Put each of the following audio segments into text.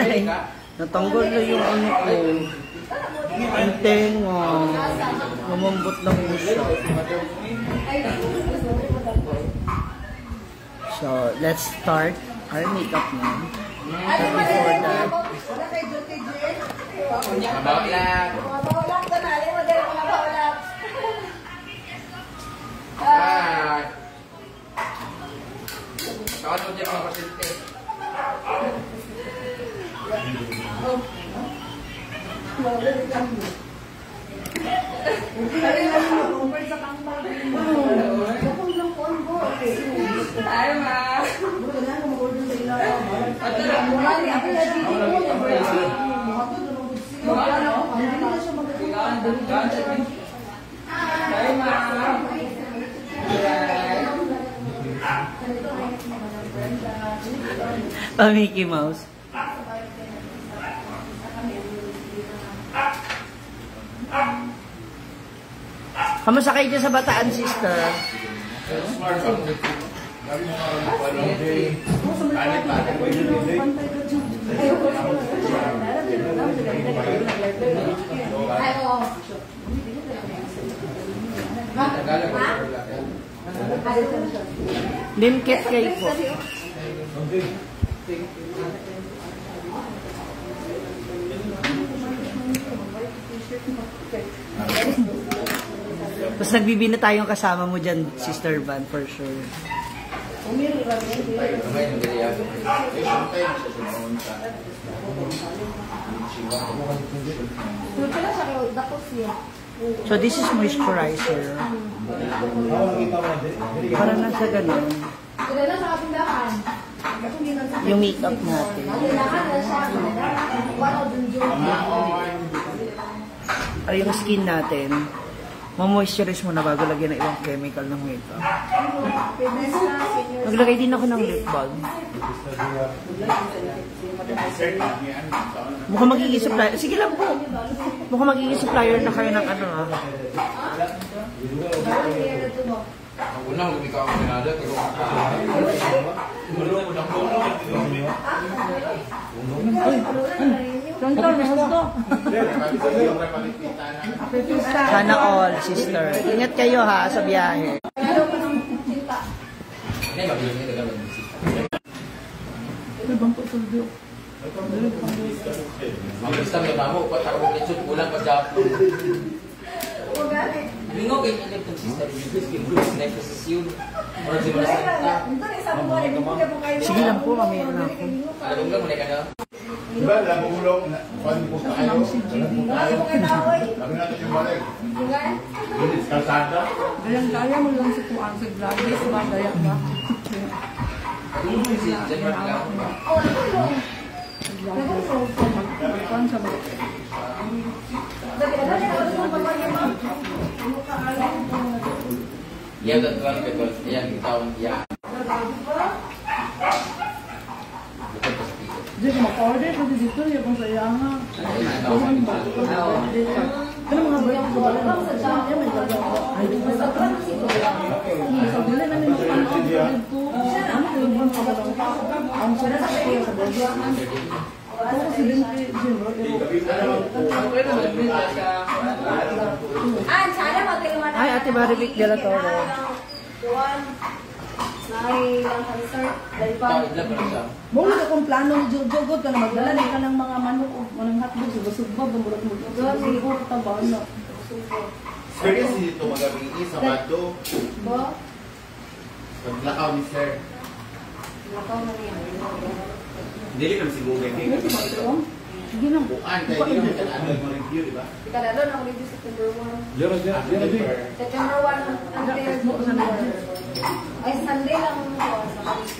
Ay, natanggal na yung ano ko. Ang tenga. Lumambot lang mo siya. So, let's start our makeup now. But before that, Mabaulak. Mabaulak ka na. Alin mo dahil mabaulak. Bye. Kawan mo dyan mga pasyente. Ay, ma. Pa Mickey Mouse. Kamusta kayo dyan sa Bataan, sister? Ay, oo. Limkit kayo po. Tapos nagbibina tayong kasama mo dyan, Sister Van, for sure. So this is moisturizer. Para nasa ganun. Yung makeup natin. Ay, yung skin natin. Ma-moisturize muna bago lagyan ng ibang chemical ng makeup. Naglagay din ako ng lip balm. Mukhang magiging supplier. Sige lang po. Mukhang magiging supplier na kayo ng ano ah. Ang una, humika ako ng nada, pero Sana all, sister. Ingat kayo ha sa biyahe. Hindi, mabilis nito gawin. Mabilis lang yung mamo, pataro ng lechon, kulang pa sa Lingaw kay init ng sister, yung group na posisyon. Or si Marcela. Sige lang po, mamaya na ako. Alam mo lang, ka na. Diba, lamulong, kung po tayo, Lagi natin yung balik. Bilis, kalsada. Gayang-gaya mo lang sa tuwan sa Gladys ba? Gaya ba? Si Jennifer lang. Magkuhan sa ba? Yeah, that one because yan taon yeah. Bukod pa sa tito. Hindi, mag-order ko dito. Yung kung sa iyanga. Ano mga ba yung Sa dili na nila dito. Ano yung buwan ka ba lang? Ang sarap sa kuya sa buwan. Ako kasi din kay Jim, Ay, Ate Marivic de la Torre. Mo na akong plano ni Jojo God ka na magdala ni ka ng mga manok o manang hotdog sa sugba bumurot mo. Siguro ka ba ano? Sir, kasi dito magabi, Sabado. Paglakaw ni Sir. Dili kami si Google. Sige lang. Bukan, kaya di naman ka mo review, di ba? September 1. Zero, zero, zero, zero. September 1 until ay, Sunday lang ko.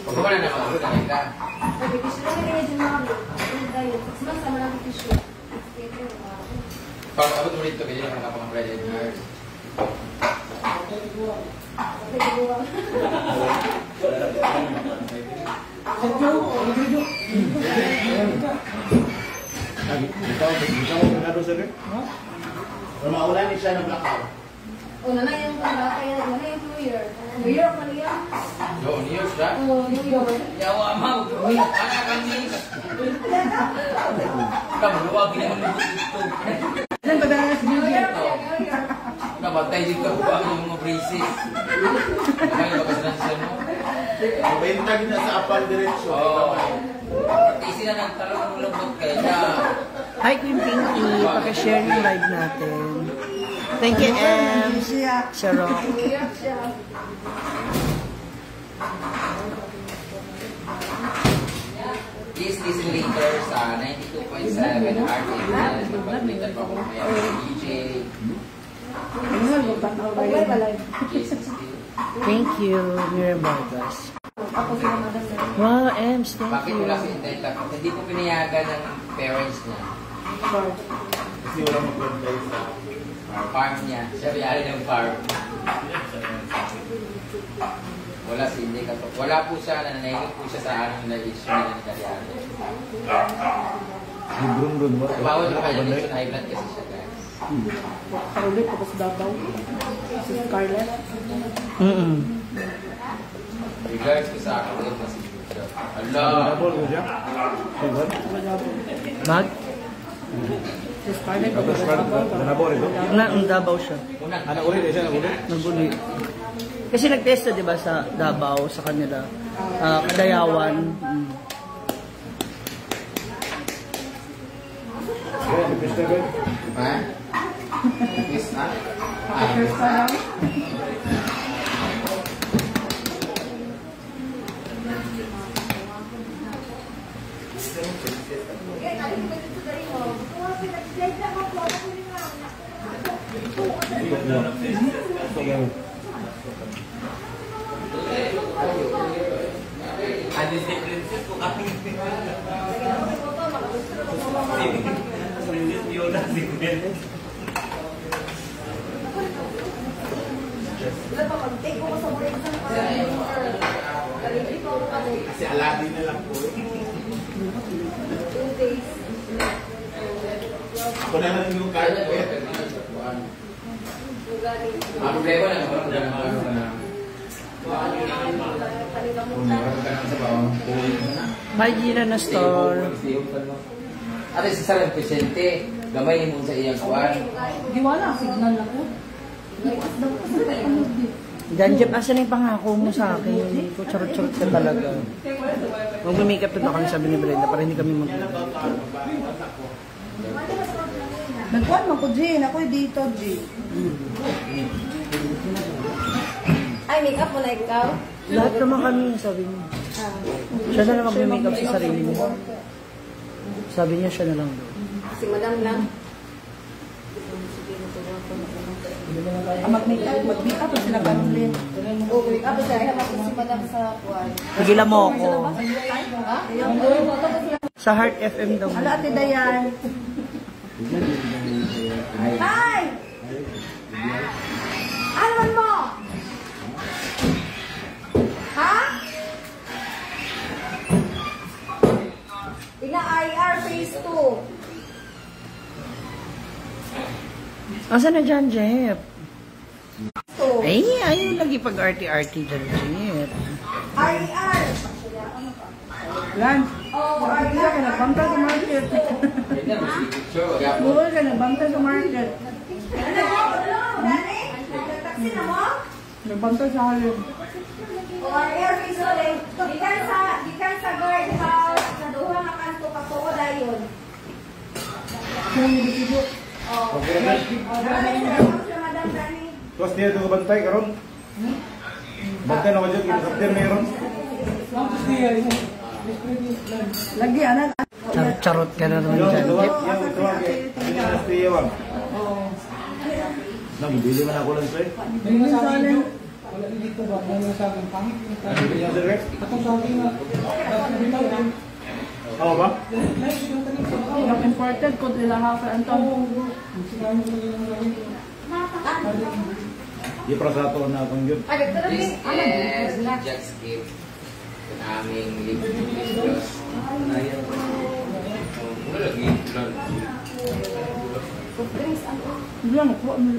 Pag wala na mga ulo, ka. Pag abot mo dito, kaya naman ako ang credit years. Ikaw, sir. Pero maulan ni siya ng blackout. Una na yung kaya una na yung New Year. New Year pa niya. Yo, New Year's ra? Oh, New Year. Yawa mo. Ana kang Kamuha, ginawa dito. Ilan ba na si Gigi? Nabatay din ka ba ang mga braces. Kamay ba kasi siya no? Mabenta na sa apal diretsyo. Oo. Kasi na ng talong lambot kaya siya. Hi, Queen Pinky. Pakishare yung live natin. Thank you, Ems. Charot. Please listen later sa 92.7 RTL. Magpagpita pa ako mamaya sa DJ. J16. Thank you, Miriam Vargas. Wow, Ems, thank Bakit you. wala si Inday Tapos? Hindi po pinayagan ng parents niya. Kasi wala magbantay sa Farm niya. Siya may-ari ng farm. Wala si Inday Katok. Wala po siya, nananahimik po siya sa anong na-issue nila ni Kariano. Bawal po kayo ng high blood kasi siya, guys. Kaulit tapos Davao. Si Scarlett. Regards ko sa ako, yung mas siya. Ala! Mag? Si Scarlett tapos Davao. Na, ang Davao siya. Naguli. Kasi nagpesta, di ba, sa Davao, sa kanila. Kadayawan. Mm. Ha? Yes, na? First pa lang. Kasi Aladdin na lang po. Ako na lang yung carpet. Ang problema lang, Hi, Gina na store. Ate, sa sarang presidente, gamay mo sa iyang kuwan. Giwala, signal na ko. Janjep, asan na yung pangako mo sa akin? Ko charot-charot ka talaga. Mag-makeup na kami, sabi ni Brenda, para hindi kami mag Nagkuhan man ko, Jane. Ako dito, Jane. Ay, make up mo na ikaw? Lahat naman kami, sabi niya. Siya na lang mag-makeup sa sarili niya. Sabi niya, siya na lang daw. Si madam lang. Ah, mag-makeup, mag-makeup sila Caroline. Oo, make up siya. Si madam sa kuwan. Nagila mo ako. Sa Heart FM daw. Hala, Ate Dayan. Hi! Ano man mo? Ha? Ina IR phase 2. Asan na dyan, Jeff? 2. Ay, ayaw lagi pag arty-arty dyan, Jeff. IR. Lan. Oh, Iya ka nagbantay sa market. Buol ka nagbantay sa market. Ano mo? Dani? Taxi na mo? Nagbantay sa halin. O IR phase 2. Gikan sa guard house sa duha nga kanto katuo dayon. Oh. Oh, Madam Dani. Tapos niya ito bantay karon. Bantay na ko dyan, kinasaptir meron. Lagi, anak. Charot-charot ka na naman dyan, Jeff. Nang, bili man ako lang sa'yo. Wala dito ba? Wala sa akin. Pangit yung Bili niya sir, Rex? Atong sabi nga. Ako ba? Yung imported ko nila ha, Anton. Di para sa ato na akong yun. This is Jack's gift. Ang aming lip gloss. Wala lagi. Hindi lang, nakuha mo.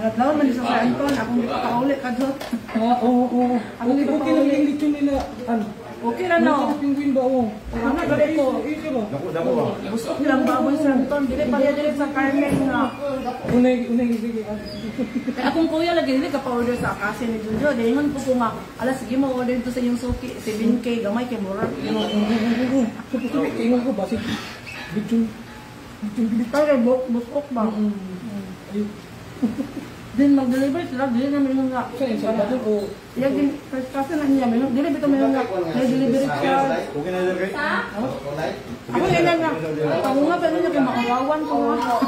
Nagadlaw man sa Sir Anton, akong gipakauli kadlot. Ah, oo. Ang Okay, okay lang yung lechon nila. Ano? Okay na, no? Penguin ba, oh? Ano, dali ko. Easy ba? Dako, dako ba? Gusto nilang baboy Sir Anton. Dili pa dili sa Carmen nga. Unay, unay, sige. Ah. Kaya akong kuya lagi dili ka pa-order sa akase ni Junjo. Dayon ko nga, ala sige mo order to sa iyong suki 7K gamay kay mura. Oo. Ingon ko ba? Sige. Lechon. Lechon bilis. Pero busok ba? Ayun. Din mag-deliver sila, dili na meron nga. Saan yun? Sa Salvador o? Iya din first cousin na niya, meron dili bitaw meron nga. May delivery charge. Okay na dyan, kay? Ako yun nga. Ako nga pero niya kay maulawan ko nga.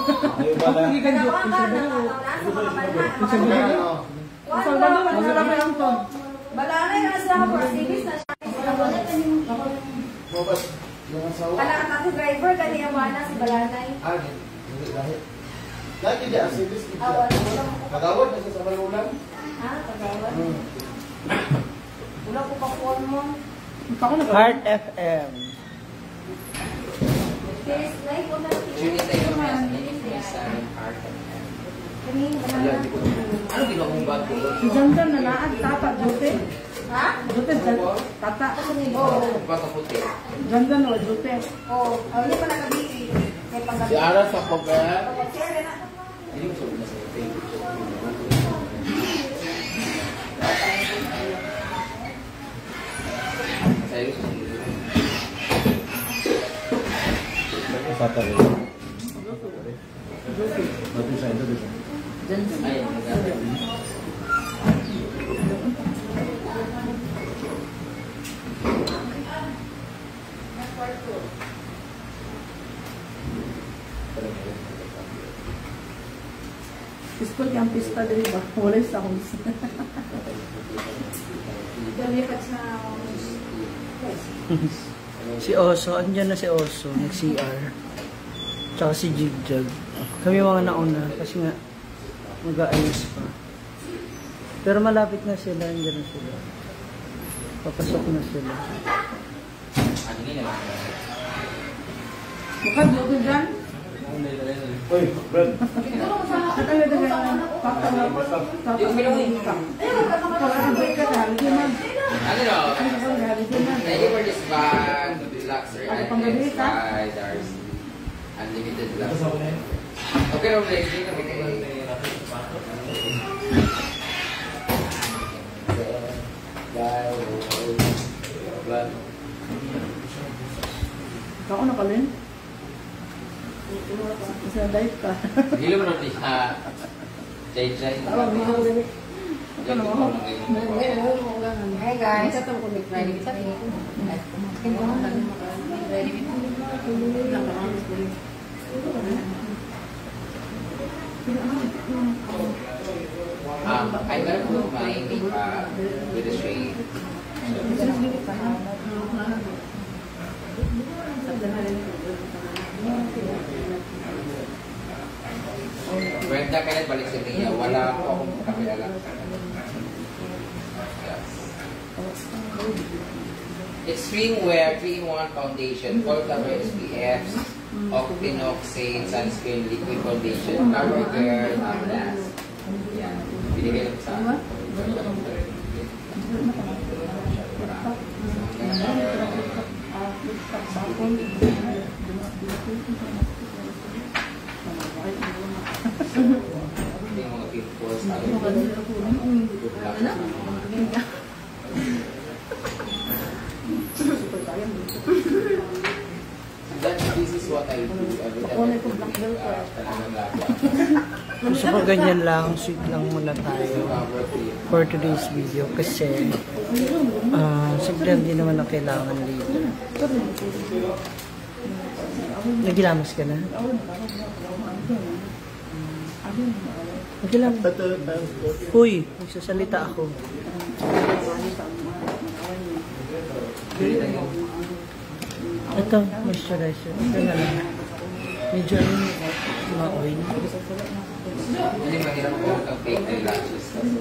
Hindi ka Dalawa joke. ka, nakakaunaan sa mga balha. Sa Salvador, man sila kay Anton. Balanay na sila for service na siya. Kala ka taxi driver, kani na si Balanay. Lagi di asilis. Ah, wala. Wala ko. Pagawad na sa sabalulan. Ha? Pagawad? Wala ko pa kuwan mo. Ako na Heart FM. Yes, like, wala ko. Tune in tayo mamaya sa 92.7 Heart FM. Kani, banana. Ano ginawa mong bag ko? Si Janjan na naad tata jute. Ha? Jute tata. Oo. Bag ka puti. Janjan o jute. Oo. Oh, hindi pa nagabi. May panggabi. Si Ara sa kobe. Sir, na. Hindi mo sabi na sa'yo. Thank you. Sa'yo, susunod. Saturday. Ay, maganda. School kay ang pista diri ba? Wala sa akong. Dalipat sa. Si Oso, andyan na si Oso, nag-CR. Tsaka si Jigjag. Kami mga nauna kasi nga mag-aayos pa. Pero malapit na sila, andyan na sila. Papasok na sila. Ano yun naman? Mukha jute dyan. Uy, Brad. Tata na dyan. Tata na. Tata na. Ano no? Thank you for this bag. Relaxer Ano and pang gabi, ka? by Darcy. Unlimited love. Okay, Roble. Hindi na mag- Bye. Ako na kalin. Kasi na-diet ka. Dili mo na siya. Jay Jay. Hey guys. Ready I'm gonna put my makeup with the shade. Brenda, kailan balik si Ria? Wala po akong kakilala. Yes. Extreme Wear 3-in-1 Foundation, Full Cover SPF, Octinoxate Sunscreen Liquid Foundation, Cover Girl, Last. Yan. Binigay lang sa akin. Yung mga pimples, ano, good luck sa mga. That, this is what I do every time I put makeup. Talagang lagi ako. So kung ganyan lang, sweet lang muna tayo for today's video kasi siyempre hindi naman na kailangan later. Nagilamos ka na? Nagilamos. Uy, nagsasalita ako. Ito, moisturizer. Ito na lang. Medyo ano, ma-oil. Hindi mahirap po ang fake eyelashes kasi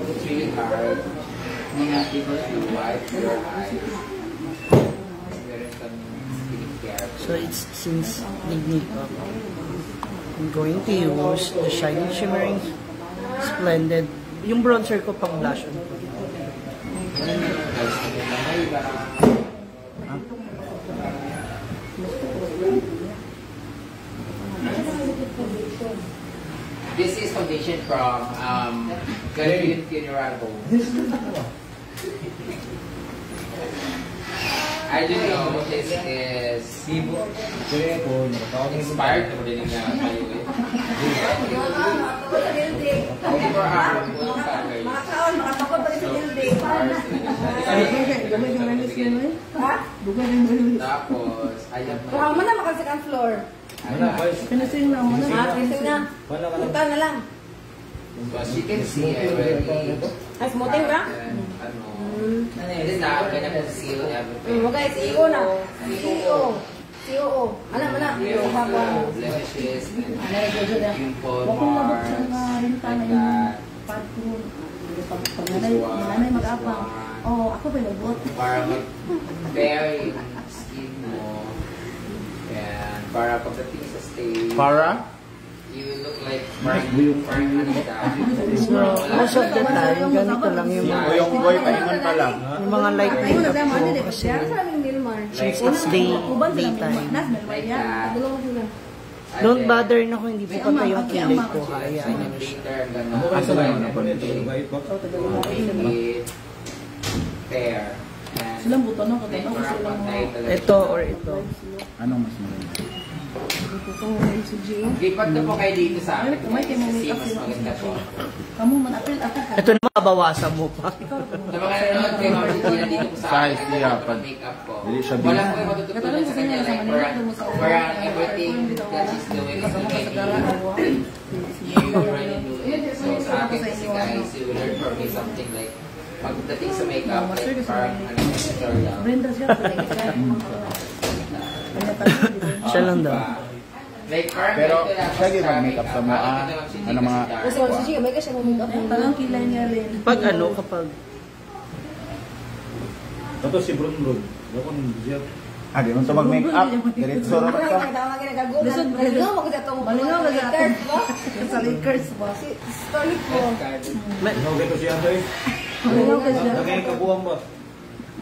it's really hard to wipe your eyes. Meron kang skincare. So it's since nag-makeup, I'm going to use the Shiny Shimmering Splendid. Yung bronzer ko pang blush on. This is foundation from Galleon Funeral Home. I don't know, this is expired na rin na kayo eh. 24 hour full coverage. Mga kaon, mga takot pa rin sa building. Ha? Tapos, I love my... Kuha mo na maka second floor. Pinasing na mo na. Ha, pinasing na. Punta na lang. So as you can see, I already... Ay, smoothing ra? Ano, and then now, I'm gonna conceal everything. Okay, CEO na. CEO. COO. Ano mo na? Yes, Habang. blemishes and Ano, pimple Wa kong mabot sa marks, mga renta like na yung that. pad ko. Pag nanay mag-apang. Oh, ako pa yung magbot. Para mag-bare yung skin mo. And para pagdating sa stage, Para? you will look like parang ano ka. So, most of the time, ganito lang yung O yung boy, paingon pa lang. yung mga light Ayun, makeup nagdama ko ano, kasi Sa aming Milmar. since it's Uban sila daytime. Nas, Milmar Like ya. that. Don't bother na kung hindi po pantay yung kilay ko. Hayaan nyo na siya. Later, I'm gonna Asa ba yun? make it fair. And Silang buto no, like, katanaw ko parang silang pantay talaga. Ito or ito. Anong mas maganda? Lipat na po kayo dito sa akin. Ay, kumay kayo Kasi make-up mas sila. maganda po. Kamu man apil apil ka. Ito na mabawasan mo pa. Sa mga nanonood kay Ma'am Regina dito po sa akin, Size ang niya, ganda po ng pag- makeup ko. Dili siya Wala big. po yung matututunan sa kanya. Like, parang everything that she's doing is already, you already knew it. So sa akin kasi guys, you will learn from me something like, pagdating sa makeup, like parang ano, tutorial. Brenda siya. Siya lang daw. Like, parang Pero, ganito lang siya sa mag-makeup sa mga, Bakit ito, Ma'am Regina, ano mga- kasi dark Kasi si Gio, may kasi mo make-up. Tagang kilay niya rin. Pag ano, kapag Tapos si Brun Brun. Ako nung siya. Ah, di man to mag-makeup. Diretso ra man Parang ka. nagtawag ka nagago. Lisod, Malingaw mo kasi itong Malingaw kasi Lakers ba? Sa Lakers ba? Si story ko. Ano gito siya Andoy? Malingaw ka siya. Nagay kabuang ba?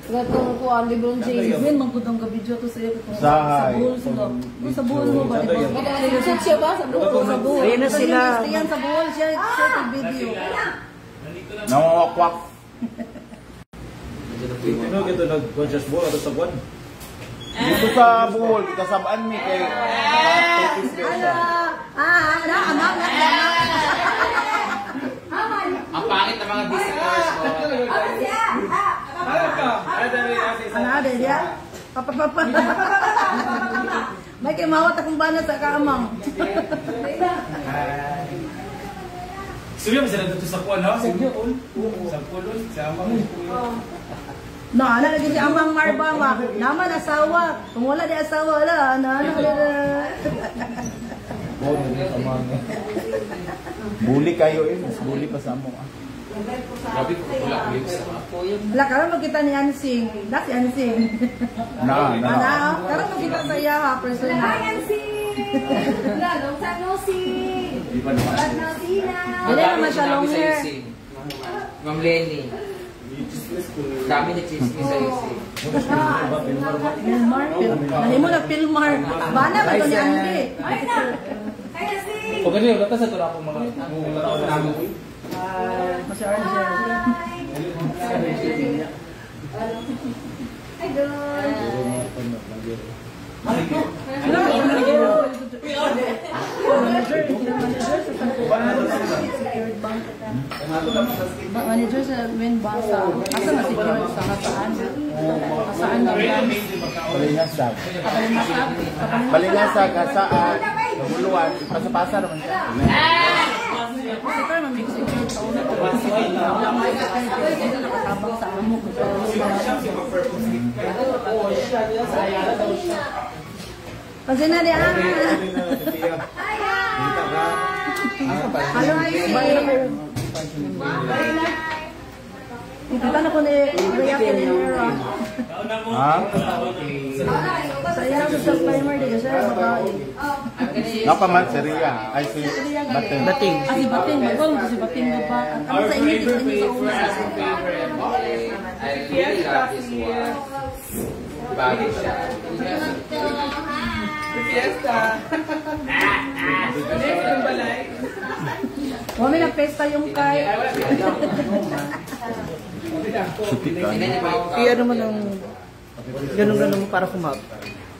Gatong kuan LeBron James. Gwen, mangkudong ka video to sa iyo kung sa Sahay. buhol sila. Kung sa buhol mo ba, di ba? Shoot siya ba sa buhol? Sa buhol. Ayun na sila. Yan sa buhol siya, siya yung video. Nangawakwak. Ano gito nag-conscious ball ato sa buwan. Dito sa Bohol, kasabaan mi kay Tekis Ala, ah, na, amang, na, Ang pangit ng mga visitors ko. Ano siya? Ah, Ano, ade, diya? Papa, papa. May kay mawat akong banat sa kaamang. Surya man sila dito sa kuwan ha? Sa Bohol. Sa Pulon, sa Amang. No, ana lagi si Amang Marba ma. Naman asawa. Kung wala di asawa, wala. Ana, ana, ana. Buli kayo eh. Mas buli pa sa amo. Ah. Grabe ko kulak lips. Wala, karon magkita ni Ansing. Na si Ansing. Na, na. Ana, karon magkita sa iya ha, personal. Hi, Nancy! Long time no see! Di pa naman. Bad na see na! Dili naman siya long hair. Ma'am Lenny. Dami na chismis sa isip. Pilmar, Nahimo na Pilmar. Bana ba to ni Andy? Ay na! Hi, Nancy! Pag ganyan, wala ta sa tura akong mga Mas RJ. Hi, girl! Manager sa main bank sa asa nga secured sa kasaan? Kasaan na branch? Balingasag. Kapalingasag? Balingasag, kasaan, Kabuluan, pasa-pasa naman siya. Secure man may secured sa una to. Wala may secured kasi nakatabang sa amo. Kasi na di ah. Hello, ay. Kita na ko ni Rhea Pinera. Ha? Sa iya sa primer di kasi babae. Napaman si Ria. Ay si Bating. Bating. Ah, si Bating, bago si Bating ba? Ano sa inyo dito inyo sa una? I really love this one. Bago siya. Fiesta! Wala na pesta yung kay. I-ano mo ng... Ganun-ganun mo para kumap.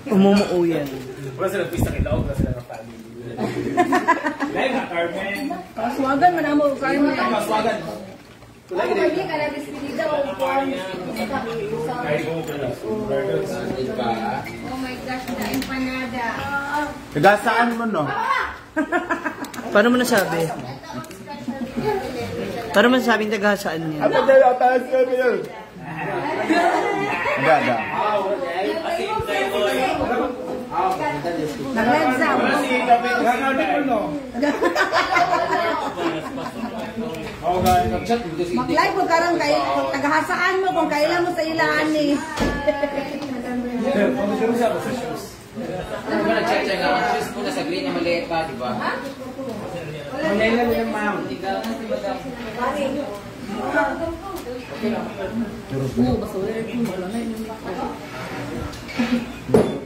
Umumuo yan. Wala sila pista kay Laog, wala sila ng family. Live na, Carmen. Kaswagan man amo Carmen. Kaswagan. Ako mali ka na despedida o form. Kahit ko pa lang. Diba? Oh my gosh, na empanada. Taga saan mo no? Paano mo nasabi? Paano mo nasabing taga saan niya? Apa dala taas ka pero. Gada. Nag-live sa. Mag-live ko karon kay tagahasaan mo kung kailan mo sa ilaan ni. Ano ba nag-check-check ako? Shoes mo na sa green na maliit pa, di ba? Oo, basta wala rin wala na yun.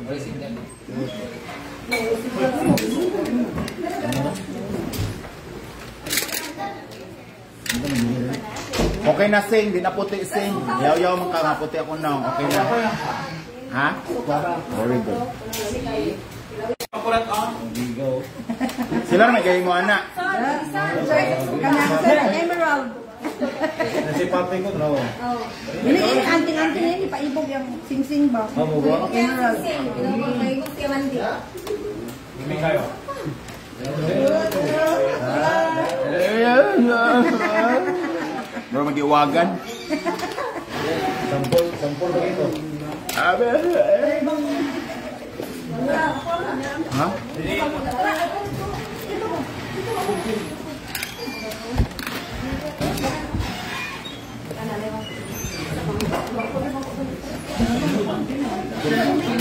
Wala sindan. Okay na sing, di na puti sing. Yaw-yaw man ka nga puti ako na. Okay na. Ha? Very good. Sila may gay mo ana. Kanang sir, emerald. Si pati ko no. Ini ini anting-anting ini paibog yung sing-sing ba? Emerald. Bro magiwagan. Sampol, sampol ba ito? Abe. Ha?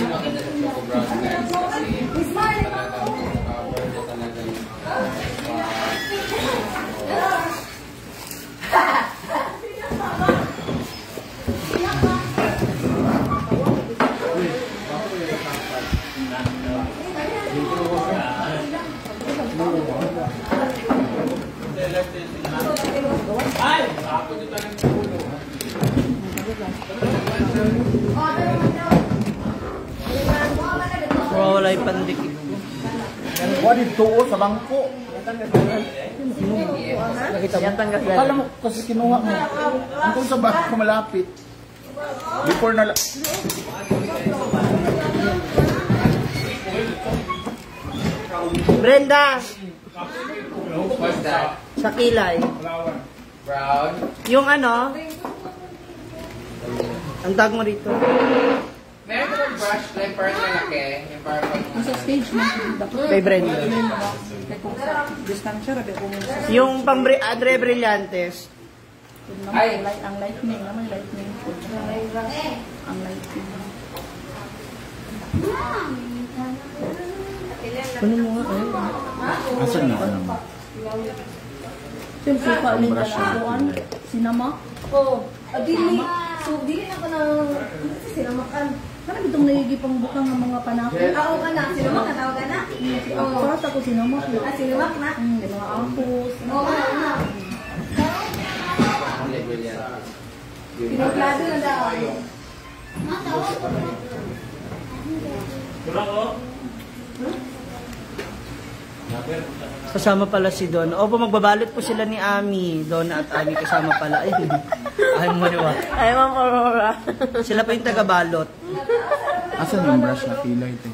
Maganda sa Choco Brown, guys. Kasi talagang cover na talaga yung Mawawala yung pandikit ko. Wa dito sa bangko. Nakita mo? Akala mo kasi kinuha mo. Ang sa bangko malapit. Before na Brenda! What's that? Sa kilay. Brown? Yung ano? Ang tag mo rito. Meron ka bang brush like parang malaki? Yung parang pang... Sa stage man dapat Kay Brenda. kay kung sa distansya rabi ko mo sa Yung pang Andre Brillantes. Ay! Ang lightning, naman lightning. Ang lightning. Ano mo nga? Ay. Asan na ano mo? Siyempre, pa ulit Brush na kuan. Sinama. Oh, dili. So, dili na ko ng sinamakan. Kana bitong nagigipang bukang ng mga panako. Ah, oo ka na. Sinamak na tawag ka na. Ako para sa ko sinamak. Ah, sinamak na. Mga apos. Oo na. Kulay brilliant. Pinuplado na daw. Kasama pala si Donna. Opo, magbabalot po sila ni Ami. Donna at Ami kasama pala. Ay, ay mo niwa. Ay, Ma'am Aurora. Sila pa yung taga-balot. Asan yung brush na kilay ito?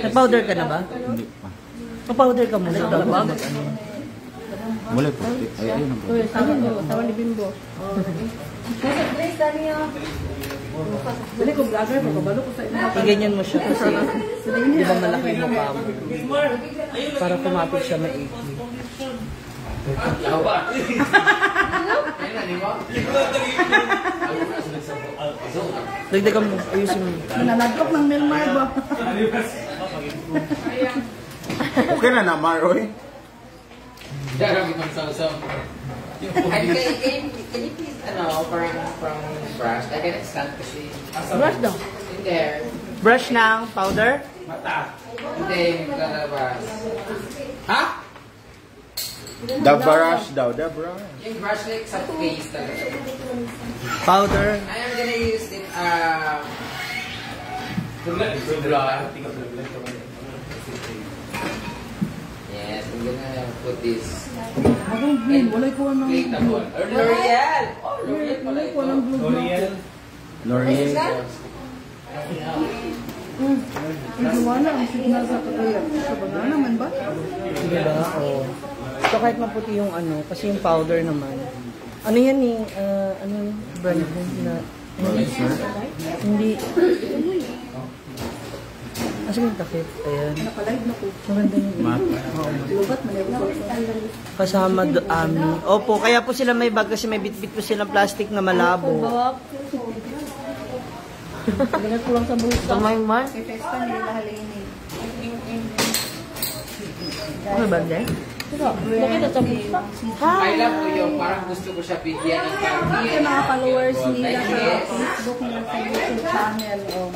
Nag-powder ka na ba? Hindi pa. Pa-powder ka muna. Bago ka mag-ano. Wala puti. Ay, ayun ang puti. Ayun, tawa ni Bimbo. Dali ko vlogger, pagkabalo ko sa inyo. I-ganyan mo siya kasi di ba malaki yung mukha mo. Para kumapit siya maigi. Lawa! Ayun na, di ba? Dagdagan mo. Ayusin mo. Naladok ng Milmar ba? Okay na na, Maroy. Darang ibang sausaw. And can you please, ano, parang, parang brush? I cannot stand kasi. Brush daw. In there. Brush ng powder. Mata. Hindi, yung lalabas. Ha? The brush daw, the brush. Yung brush like sa face talaga. Powder. I am gonna use it, yes, I'm gonna put this Akong green, walay ko ng inflatable. Or L'Oreal! Oh, L'Oreal pala Walay ko ito. ng blue. L'Oreal. L'Oreal. Wala ang signal sa katuyan. Sa banana man ba? Diba? Oo. So kahit maputi yung ano, kasi yung powder naman. Ano yan eh? Ano yung brand mo na? Hindi. Asa yung takip? Ayan. Nakalive na ko. Maganda yung Oo. Lubat man ako. Kasama do ami. Opo, kaya po sila may bag kasi may bitbit po silang plastic na malabo. Ganat ko lang sa bulsa. Kamay man. Kay Festa nila halini. Ano ba, de? Bakit sa bulsa? I love ko yung parang gusto ko siya bigyan ng parang Yung mga followers nila Like sa this. Facebook nila sa YouTube channel. Oh.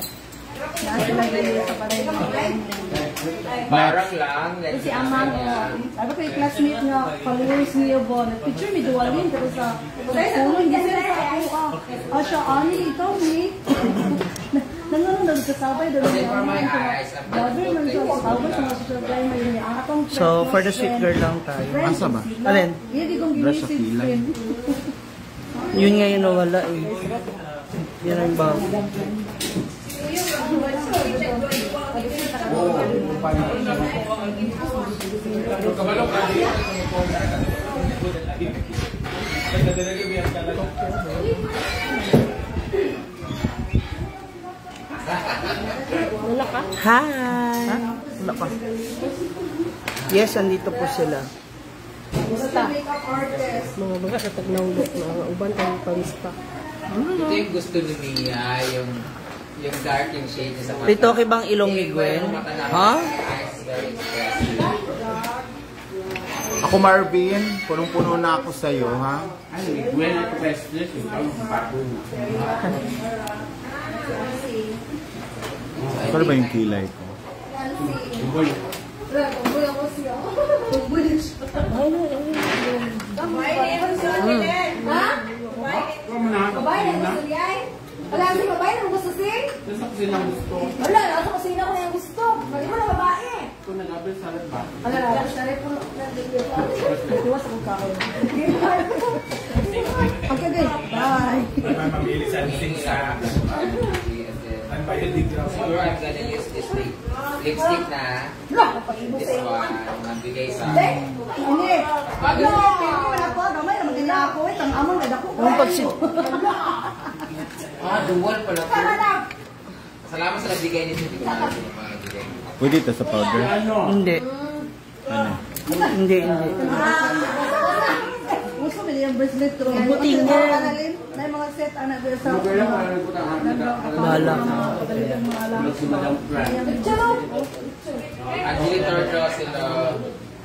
Nasa sila dali sa panay ng Parang lang. Like, Si Amang, oh. Sabi ko yung classmate nga, followers niya ba, nag-picture mi Dualin, pero sa puno, hindi sila sa ako, ah. Ah, siya, ani, ikaw, ni. Nanganong nagkasabay, dahil Then for my eyes, I'm gonna Brother, put man siya, like kasabay sa mga social climber niya. Ang akong So, for the sweet girl lang tayo. Asa ba? Alin? Iya, di kong Brush sa ginisig kilay. friend. Yun nga yung nawala eh. Yan ang bago. Hi! Wala pa. Yes, andito po sila. Makeup artist. Mga baga sa tagnawlok na uban kang pangista. Ito yung gusto ni Mia, yung dark yung shade niya sa mata. Ritoke bang ilong ni Eh, Gwen? yung mata namin, Ha? eyes very expressive. Ako Marvin, punong-puno na ako sa'yo, ha? Ay, Gwen ako best dress. Yung bago na. Ano ba yung kilay ko? Boy. Tumboy ako siya. Tumboy siya. Ha? Babae na gusto niya ay? Wala si babae na gusto si? Nasa kusina ang gusto. Wala, nasa kusina ko na yung gusto. Mali mo na babae. Kung nag-apple salad ba? Wala, nasa rin po. Iwas akong kaon. Okay, guys. Bye. May mabili sa sing sa... Ang bayad dito. Siguro I'm gonna use this lipstick na. This one. Nabigay sa... Ini. Wala ko, gamay naman din ako eh. Tang amang nadako. Ang pagsi... Ah, dual pala to. Salamat sa nabigay nito. Hindi ko na alam yung mga nabigay. Pwede ito sa powder? Ano? Hindi. Ano? Hindi, hindi. Gusto mo yung bracelet ko. Buti nga. May mga set anak sa Bahala ka. Anjali Tordo sila.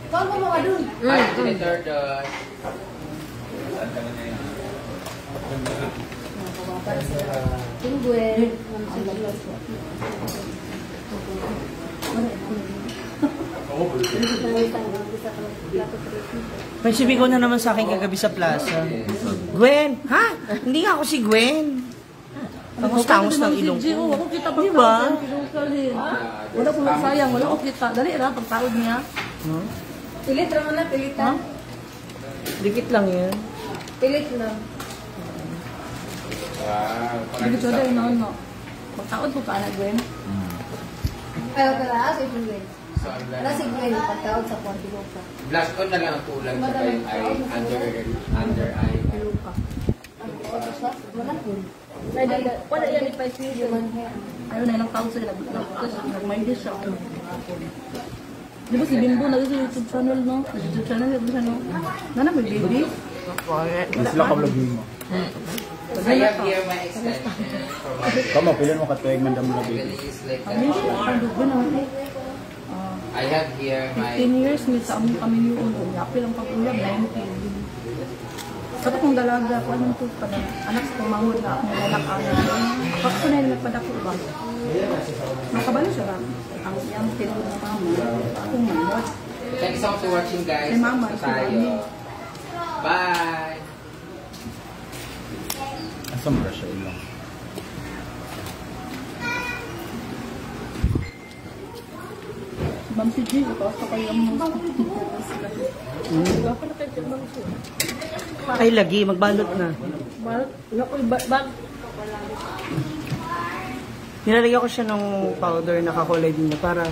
Kung mo mga dun. Anjali Tordo. May sumigaw na naman sa akin kagabi sa plaza. Gwen! Ha? Hindi nga ako si Gwen. Tangos-tangos ng ilong ko. Ako kita Di ba? Wala ko sayang, wala ko kita. Dali ra pagtaod niya. Pilit raman na, pilit ha? Dikit lang yan. Pilit lang. Wow. Dili ko dai no no. Pagtaod ko ka na Gwen. Ayaw ka na, si Gwen. So, I'm Wala si gonna... Gwen, pagtaod sa konti ko pa. Blush on na lang ang kulang tsaka yung eye, under eye. Wala yan ipay Ayaw na ilang taon sila nag-mind siya. Di ba si Bimbo nag sa YouTube channel no? Sa YouTube channel di ba siya no? Nana may baby. Hindi sila kablogin mo. I have here my extension for my Kamo, pila mo katuig man damo I'm labi. gonna use like that. Kami siya, pandugo na. I have here my 15 years ni sa among kami ni Uno. Yapi lang pag-uyab, 19. Kato kong dalaga, kung anong to, kada anak sa pumangod na akong lalak ana. Ako ko na yung nagpadako ba? Nakabalo siya ba? Ang iyang tinuod na mama, akong manot. Thank you so much for watching, guys. Kay mama, Tapos na tayo. Bye! Asa mo siya ilong? Ma'am si G, ikaw sa kayo ang mga. Ay, lagi. Magbalot na. Nilalagyan ko siya ng powder na kakulay din niya para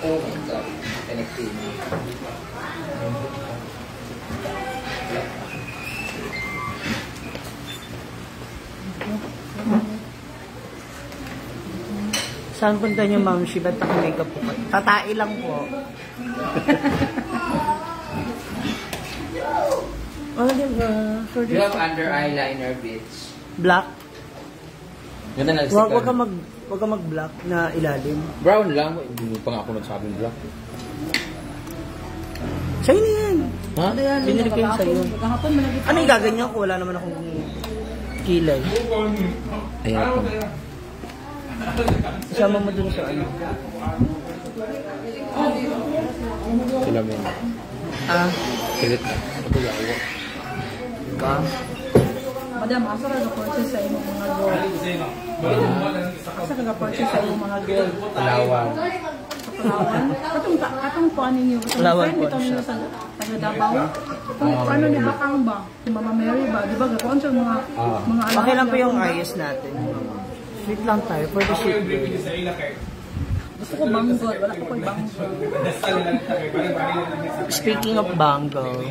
Oh my God. Connecting. Saan punta niyo, Ma'am Shi? Ba't naka-makeup po kayo? Tatai lang po. Oh, di ba? For You have under eyeliner, bitch. Black? Ganda na. Wag ka mag-black na ilalim. Brown lang. Hindi pa nga ako nagsabing black. Sa'yo na yan. Ha? Binili ko yung sa'yo. Kahapon man. Ano yung gaganyan ko? Wala naman akong kilay. Ayan. Isama mo dun sa ano. Sila mo. Ah, Pilit na. Ito yawa. ba? Madam, asa ka nag-purchase sa imong mga gold? Asa ka nag-purchase sa imong mga gold? Palawan. Sa Palawan? Katong kuan ninyo, katong Palawan friend po bitaw ninyo siya. sa taga Davao. Katong ano ni Bakang ba? Si Mama Mary ba? Di ba gakuan siya mga mga alahas Okay lang po yung niya. ayos natin. Sweet lang tayo. For the sweet girl. Gusto ko banggol, wala ko ko'y banggol. Speaking of bangle,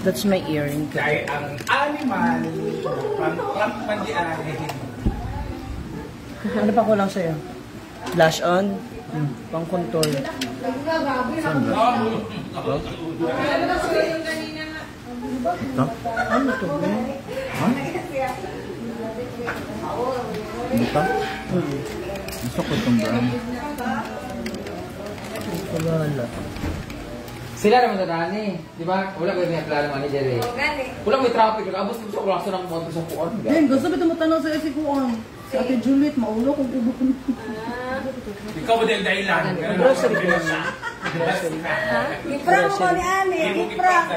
that's my earring. Kay ang animal, prank man di ay. Ano pa kulang sa'yo? Blush on? Pang contour. Ito? Ano to? Ha? Ito? Gusto ko itong brown. Wala. Sila naman sa dani. Di ba? Wala ko yung klaro manager eh. Wala may traffic. Abos ko sa klase ng motor sa kuan. Then, gusto ba tumutanaw sa si Kuan? Si Ate Juliet, maulo kung ubo ko. Ikaw ba dahil dahilan? Grocery ko lang. Giprank ko ni Ani, giprank.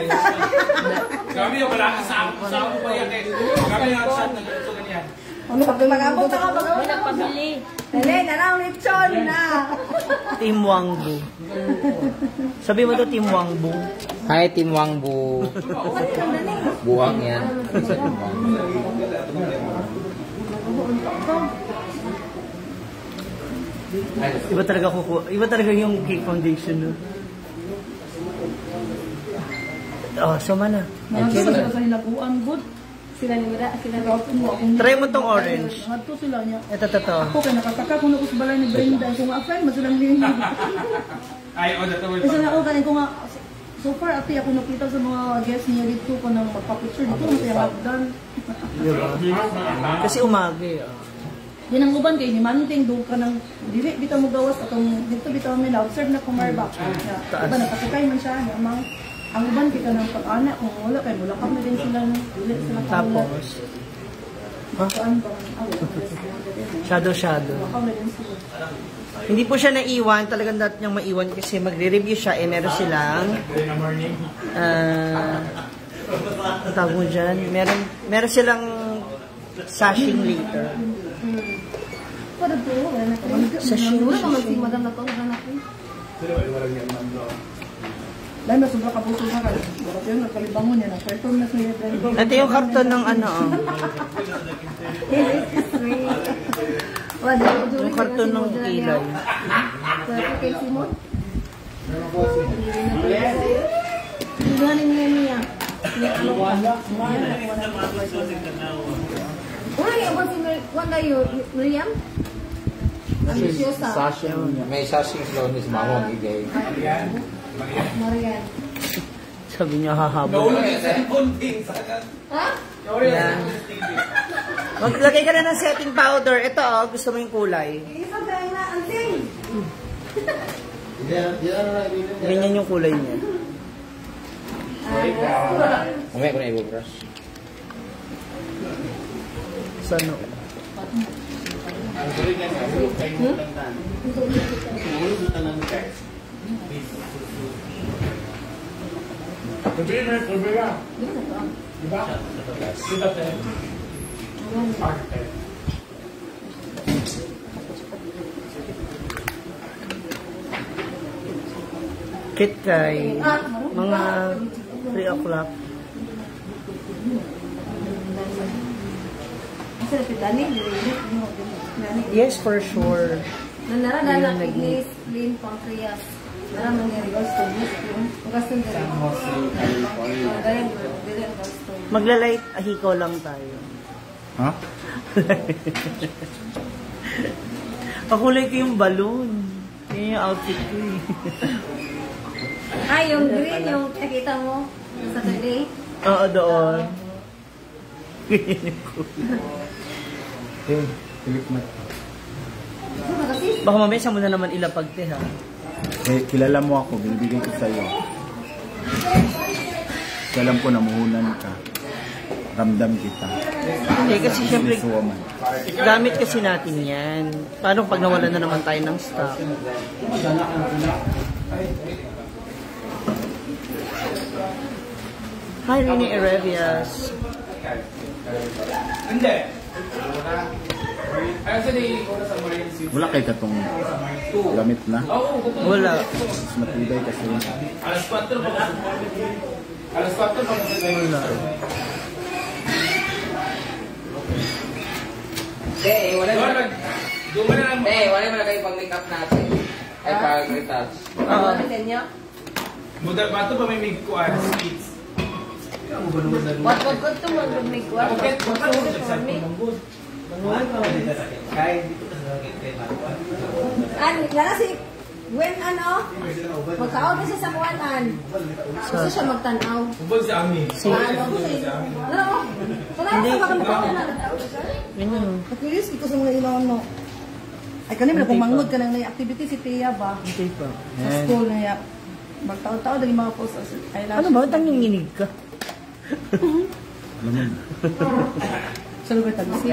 Kami yung wala ka sa ako. Sa ako pa yan eh. Kami yung sa nagluto ganyan. Ano ka Pag-abot ako, pag-abot ako. Dali, narang lechon na. Team Wangbu. Sabi mo to Team Wangbu. Hi, Team Wangbu. Buwang yan. Team Wangbu. Iba talaga kuko. Iba talaga yung cake foundation, no? Oh, sama na. Nandito sila sa hinaguan, good. Sila ni Mira, sila ni Try mo tong orange. Ngadto sila niya. Ito, ito, ito. Ako kay nakasaka kung ako sa balay ni Brenda, kung nga friend man silang hihingi. Ay, oh, dato. Kasi na ako kanin ko nga so far ate ako nakita sa mga guests niya dito ko nang magpa-picture dito mo siya hagdan. Diba? Kasi umaga eh. Oh. Yan ang uban kay ni Manting do ka nang dili bitaw mo gawas atong dito bitaw mi na observe na kumarba. Taas. Diba napasakay man siya niya mang ang uban kita ng pag-ana kung wala kay mula kami din sila dili sila kamulat. Tapos, Kuan ba? Ah, wala. shadow, shadow. Lakaw na din sila. Hindi po siya naiwan. Talagang dapat niyang maiwan kasi magre-review siya. Eh, meron silang ang tawag mo dyan? Meron silang sashing later. Wala to, wala na to. Sashing. Wala pa magsi madam na to, wala na to. Dahil mas sobra kabuso ka kay. Wala yun nagkalibangon niya na perform na siya Brenda. Ito yung karton ng ano, oh. Wala, Yung karton ng kilay. Wala kay Simon. Galing niya niya. Wala yung si wala yung William? Ambisyosa. Sashing. May sashing slow ni si Mama ang igay. Marian. Sabi niya hahabol. Nahulog yung cellphone din. Ha? Nahulog yung Yeah. cellphone TV. Maglagay ka na ng setting powder. Ito oh, gusto mo yung kulay. Isa tayo na, anting! Ganyan yung kulay niya. Mamaya ko na i-brush. Sa ano? Ang tuloy na nahulog kayo ng tantan. Nahulog na tanan guys. Kubira na, kubira. Diba? Diba tayo? Arte. Kit kay mga 3 o'clock. Yes, for sure. Nanara na na kidneys, spleen, pancreas. Nara man yung gallstone. Gallstone diri. Dili ang gallstone. Maglalight ahiko lang tayo. Ha? Pakulay ko yung balloon. Yun yung outfit ko eh. Ay, yung green, yung nakita mo Saturday. Oo, doon. Ganyan yung kulay. Eh, Philip Mat. Ano kasi? Baka mamaya sa mo na naman ilapag te ha. Eh, kilala mo ako, binibigay ko sa'yo. Kasi alam ko namuhunan ka. Ramdam kita. Eh kasi syempre, Businesswoman. gamit kasi natin yan. Paano pag nawalan na naman tayo ng stock? Hi, Rini Erevias. Hindi. Actually, oras sa Marine City. Wala kay katong gamit na. Oo, totoo. Wala. Mas matibay kasi. Alas 4 pa kasi. Alas 4 pa kasi. Wala. Te, wala Doon na. Doon na lang. Te, wala mo na kayo pang make up natin. Ay, pag retouch. Oo. Ano niya? Muda, bato pa may kuan sweets. What what what to mag make what? Okay, what An, nara si Gwen ano? Magkaon na siya sa kuwanan. Gusto siya magtanaw. Ubod si Ami. Ano? Ano? Wala Hindi. sa baka magtanaw. Ganyan. Nakilis ito sa mga ilaw no. Ay kanim na kung mangod ka nang activity si Tia ba Hindi pa. sa school na ya. Magtaon-taon dali mga post eyelash. Ano ba? Tanginginig ka. Alam mo na. Sa lugar tagsi.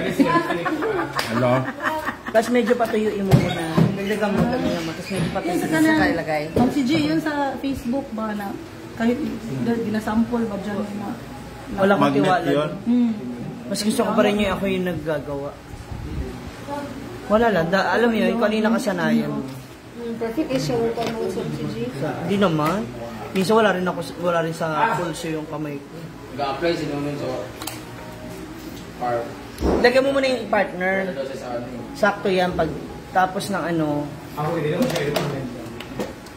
Hello? Tapos medyo patuyuin mo muna. Dagdagan mo, dagdagan mo. Tapos medyo Yun sa patuyuin mo. kanang, Ilagay. Ma'am si G, yun sa Facebook ba na kahit ginasample ba dyan na Wala akong Magnet tiwala. yun? Mas gusto ko pa rin yung ako yung naggagawa. Wala lang. Alam mo yun, kung ano yung nakasanayan mo. Perfect is yung kuwan mo sa si G. Hindi naman. Minsan wala rin ako, wala rin sa pulso yung kamay ko. Nag-apply si Nunon sa car. Lagyan mo muna yung partner. Ano daw siya sa ano eh. Sakto yan pag tapos ng ano. Ako, hindi na ko siya i-recommend.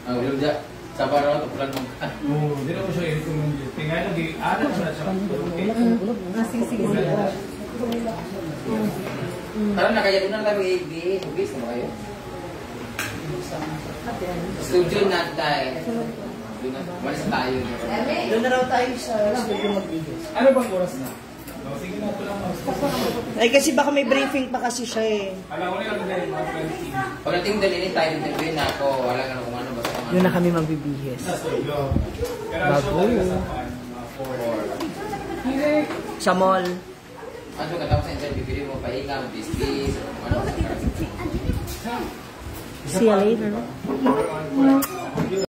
Ang ulo dyan. Sa parang tupulan mo ka. Oo, hindi na ko siya i-recommend. Tingnan nyo, ano ko na siya. Okay. Ah, sige, sige, sige. Tara na, kaya doon na lang kami AB. Hugis na ba kayo? Studio na tayo. Doon na. Walis tayo. Doon na raw tayo sa studio mag-ihis. Ano bang oras na? Oh, sige na, ito lang. Ay kasi baka may briefing pa kasi siya eh. Alam ko na lang dahil mga 20. Pagdating doon, ini tayo dito na ako. Wala ka na kung ano. Basta kung ano. Doon na kami magbibihis. Sa studio. Pero ang show Bago. talaga sa kuan, mga 4. Sa mall. Ano ka tapos sa interview, bibili mo pahinga, biscuits, kung ano. See you later.